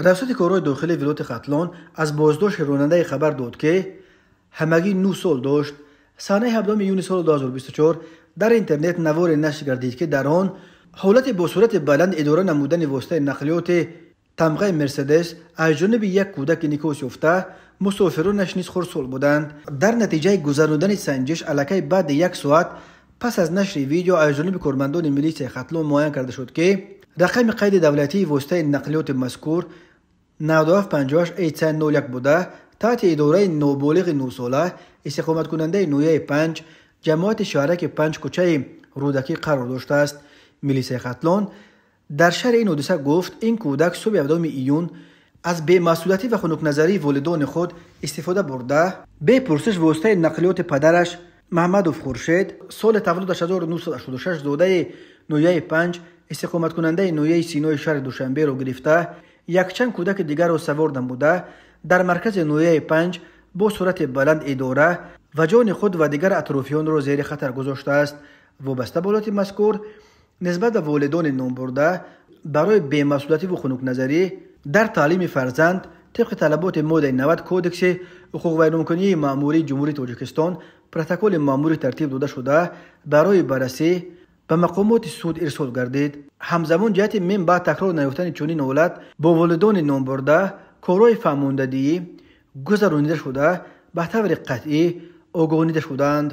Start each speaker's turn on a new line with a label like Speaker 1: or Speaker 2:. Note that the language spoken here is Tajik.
Speaker 1: Раёсати корҳои дохилии вилояти Хатлон аз боздошти ронандае хабар дод, ки ҳамагӣ 9 сол дошт. Санаи 17 июни соли 2024 дар интернет наворе нашр гардид, ки дар он ҳолати бо суръати баланд идора намудани воситаи нақлиёти тамғаи Мерседес аз ҷониби як кӯдаки инъикос ёфта, мусофиронаш низ хурдсол буданд. Дар натиҷаи гузарондани санҷиш аллакай баъди як соат пас аз нашри видео аз ҷониби кормандони милитсияи Хатлон муайян карда шуд, ки рақами қайди давлатии воситаи нақлиёти мазкур 9758 ЭЦ 01 буда, таҳти идораи ноболиғи 9сола, истиқоматкунандаи ноҳияи 5, ҷамоати шаҳраки 5, кӯчаи Рӯдакӣ қарор доштааст. Милитсияи Хатлон дар шарҳи ин ҳодиса гуфт, ин кӯдак субҳи 7 июн аз бемасъулиятӣ ва хунукназарии волидони худ истифода бурда, бепурсиш воситаи нақлиёти падараш Маҳмадов Хуршед, соли таваллудаш 1986, зодаи ноҳияи 5, истиқоматкунандаи ноҳияи Синои шаҳри Душанберо гирифта, якчанд кӯдаки дигарро савор намуда, дар маркази ноҳияи 5 бо суръати баланд идора ва ҷони худ ва дигар атрофиёнро зери хатар гузоштааст. Вобаста ба ҳолати мазкур нисбат ба волидони номбурда барои бемасъулиятиву хунукназарӣ дар таълими фарзанд тибқи талаботи моддаи 90 Кодекси ҳуқуқвайронкунии маъмурии Ҷумҳурии Тоҷикистон протоколи маъмурӣ тартиб дода шуда, барои баррасӣ ба мақомоти суд ирсол гардид. Ҳамзамон ҷиҳати мин баъд такрор наёфтани чунин ҳолат бо волидони номбурда корҳои фаҳмондадиҳӣ гузаронида шуда, ба таври қатъӣ огоҳонида шуданд.